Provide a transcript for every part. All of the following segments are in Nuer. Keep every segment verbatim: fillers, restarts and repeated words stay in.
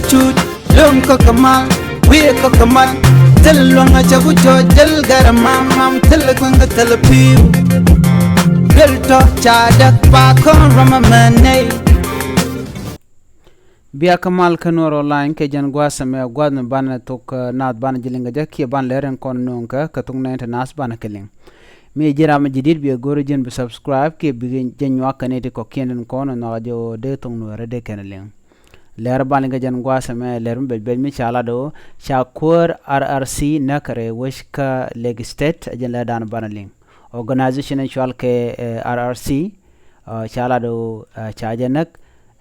Cut luɔ̱ŋ kä kɛ mal, wi̱i̱ kä kɛ mal. Thil luɔ̱ŋ a cɛ ku cɔc, thil gɛr a mam mam, thil kueŋ kä thil pi̱i̱u. Thil tɔ ca däk pa kɔn ram a mɛn nɛy. Bia kä mal kä Nuɔr Online kɛ jɛn gua̱a̱th ɛmɛ, gua̱a̱th mi banɛ thok, eh, naath banɛ ji̱ liŋ kɛ jɛ kiɛ banɛ lɛr in kɔn nööŋ kɛ, kɛ thok nɛy ti naath banɛ kɛ liŋ. Mi ji̱n ram mi ji̱ di̱t, bia go̱r ji̱n bi subscribe kiɛ bi jɛ nyuak kɛ nɛy ti kɔ̱kiɛn in kɔn in nhɔk jɛ ɣöö dee thok Nuɔrɛ dee kɛn liŋ. Lɛr banɛ liŋ kɛ jɛn gua̱a̱th ɛmɛ, lɛr mi bɛc bɛc mi ca lat ɣöö ca kuäär R R C näk rɛy wec kä Lake State, ɛ jɛn lɛr dan banɛ liŋ. Organization in cɔal kɛ, eh, R R C, eh, ca lat ɣöö, eh, ca jɛ näk.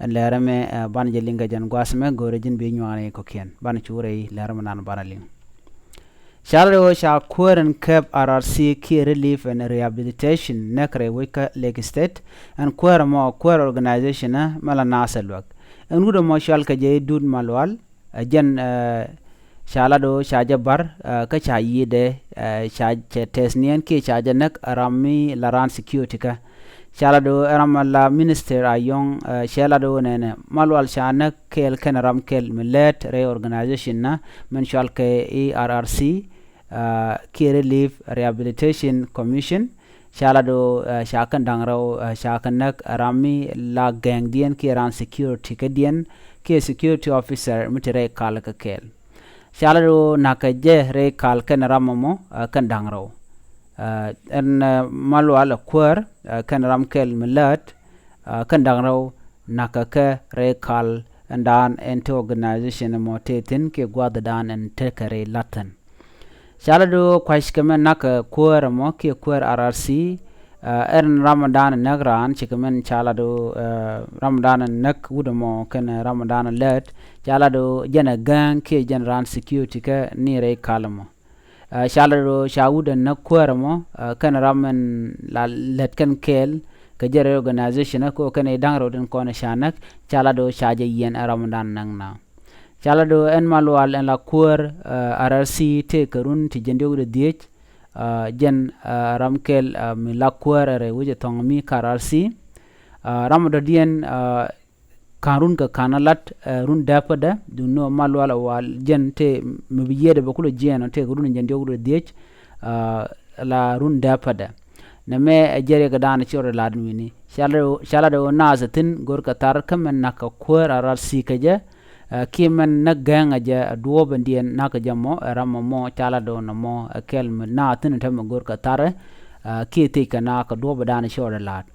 Ɛn lɛr ɛmɛ, eh, banɛ jɛ liŋ kɛ jɛn gua̱a̱th ɛmɛ, go̱rɛ ji̱n bi nyuak ni kɔ̱kiɛn. Banɛ cu rɛy lɛr ɛmɛ nan banɛ liŋ. Ca lat ɣöö ca kuäär in käp R R C kiɛ Relief and Rehabilitation näk rɛy wec kä Lake State. Ɛn kuäär ɛmɔ, kuäär organization ɛ mɛ la naath ɛ luäk. Ɛn wut ɛmɔ cɔal kɛ jɛ i̱ Dut Malual, ɛ jɛn, eh, ca lat ɣöö ca jɛ ba̱r, eh, kä ca yiëëdɛ, eh, ca cɛ tɛth niɛn kiɛ ca jɛ näk ɛ ram mi la raan security kä. Ca lat ɣöö ɛ ram la minister a yɔ̱ŋ, eh, cɛ lat ɣöö nɛnɛ Malual ca näk kɛɛl kɛnɛ ram kɛl mi lät rɛy organization na mɛn cɔal kɛ i̱ R R C, ah, kiɛ Relief Rehabilitation Commission. Ca lat ɣöö, ah, ca kɛn da̱ŋ rɛw, ah, ca kɛn näk ram mi la gɛŋdiɛn kiɛ raan security kädiɛn kiɛ security officer mi te rɛy kal kɛ kɛɛl. Ca lat ɣöö na̱kɛ jɛ rɛy kal kɛnɛ ram ɛmɔ, ah, kɛn da̱ŋ rɛw. Ah, ɛn, ah, Malual ɛ kuäär, ah, kɛnɛ ram kɛl mi lät, ah, kɛn da̱ŋ rɛw na̱kɛ kɛ rɛy kal ɛn dan ɛn te organization ɛmɔ te thi̱n kiɛ gua̱a̱th dan ɛn tekɛ rɛy la̱t thi̱n. Ca lat ɣöö kua̱ckɛ mɛn na̱kɛ kuäär ɛmɔ kiɛ kuäär R R C, ah, ɛn ram dan ɛ näk raan, cikɛ mɛn ca lat ɣöö, ah, ram dan ɛ näk wut ɛmɔ kɛnɛ ram dan ɛ lät, ca lat ɣöö jɛn ɛ gäŋ kiɛ jɛn raan security kä ni rɛy kal ɛmɔ. Ah, ca lat ɣöö ca wut ɛ näk kuäär ɛmɔ, ah, kɛnɛ ram ɛn la lät kɛn kɛɛl kɛ jɛ rɛy organization ɛ kɛ ɣöö kɛnɛ i̱ da̱ŋ rɛw tin kɔn ɛ ca näk, ca lat ɣöö ca jɛ yiɛn ɛ ram dan näk na. Ca lat ɣöö ɛn Malual ɛn la kuäär, ah, R R C tëëkɛ run ti jiɛn diɔ̱k wi̱cdɛ dhieec, ah, jɛn, ah, ram kɛl, ah, mi la kuäär ɛ rɛy wec ɛ thɔŋ mi kä R R C. Ah, ram dɔ̱diɛn, ah, ka̱n run kɛ ka̱n a lat, eh, run dääpädä, duŋni ɣöö Malual ɛ wal jɛn te mi bi yiëëdɛ bɛ kulɛ jiɛɛn ɔ tëëkɛ run jiɛn diɔ̱k wi̱cdɛ dhieec, ah, la run dääpädä. Nɛmɛ ɛ jɛn riɛk ɛ dan ci rɔ lat wi̱ni. Ca lat ɣöö, ca lat ɣöö naath ɛ thi̱n görkɛ thar kä mɛn na̱kɛ kuäär R R C kɛ jɛ, eh, kiɛ mɛn näk gɛŋɛ jɛ ɛ duɔ̱ɔ̱p ɛn diɛn na̱kɛ jɛ mɔ, ɛ ram ɛmɔ ca lat ɣöö nɔmɔ ɛ kɛl mi naath thi̱n ɛ täämɛ görkɛ thar, eh, kiɛ thiec kɛ naath kɛ duɔ̱ɔ̱p ɛ dan ci rɔ lat.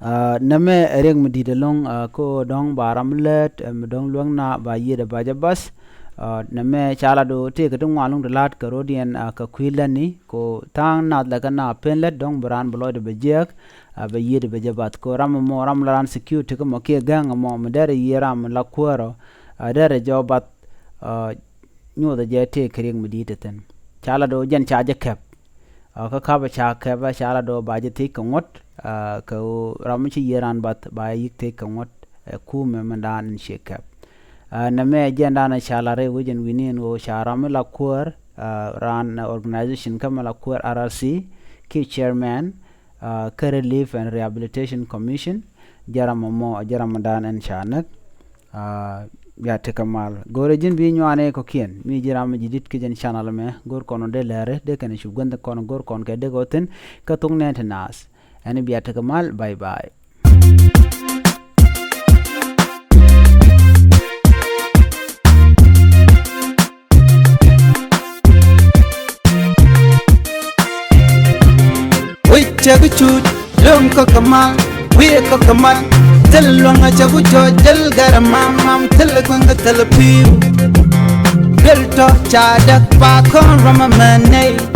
Ah, nɛmɛ ɛ riɛk mi di̱i̱t ɛlɔ̱ŋ, ah, kä ɣöö dɔ̱ŋ ba ram lät, eh, mi dɔ̱ŋ luäk na ba yiëëdɛ ba jɛ bath. Ah, nɛmɛ ca lat ɣöö tëëkɛ ti ŋuan luŋ ti la̱t kɛ ro̱diɛn, ah, kɛ kui̱ lätni, kɛ ɣöö tha̱a̱ŋ nath lɛ kɛ na pen lät dɔ̱ŋ bi raan bi lɔcdɛ bɛ jiääk, ah, bɛ yiëëdɛ bɛ jɛ bath. Kɛ ɣöö ram ɛmɔ, ram la raan security kä mɔ kiɛ gäŋ ɛmɔ, mi derɛ yiëë ram la kuäär ɔ, ah, derɛ jɔw bath, ah, nyothɛ jɛ tëëkɛ riɛk mi di̱i̱t ɛ thi̱n. Ca lat ɣöö jɛn ca jɛ kɛp. Ah, kä ka̱pɛ ca kɛpɛ ca lat ɣöö ba jɛ thiec kɛ ŋuɔ̱t, ah, kɛ ɣöö ram mi ci yiëë raan bath ba jɛ yi̱k thiec kɛ ŋuɔ̱t, eh, kumɛ mɛn dan in ciɛ kɛp. Ah, nɛmɛ jɛn dan ca lat rɛy wec ɛn wi̱ni ɛn ɣöö ca ram mi la kuäär, ah, raan organization kä mi la kuäär R R C, kiɛ chairman, ah, kä Relief and Rehabilitation Commission, jɛ ram ɛmɔ, jɛ ram dan ɛn ca näk. Ah, bia tekɛ mal. Go̱rɛ ji̱n bi nyuani kɔ̱kiɛn. Mi ji̱ ram mi ji̱ di̱t kä jɛn channel ɛmɛ. Go̱r kɔn dee lɛri, dee kɛn cu guänh kɔn, go̱r kɔn kɛ dee kɔ thi̱n kä thok nɛn ti naath. Ɛn bia tekɛ mal, bye bye. Wec cɛ bi cut, luɔ̱ŋ kä kɛ mal, wi̱i̱ kä kɛ mal. Thil luɔ̱ŋ a cɛ ku cɔc, thil gɛr a mam mam, thil kueŋ kä thil pi̱i̱u. Thil tɔ ca däk pa kɔn ram a mɛn nɛy.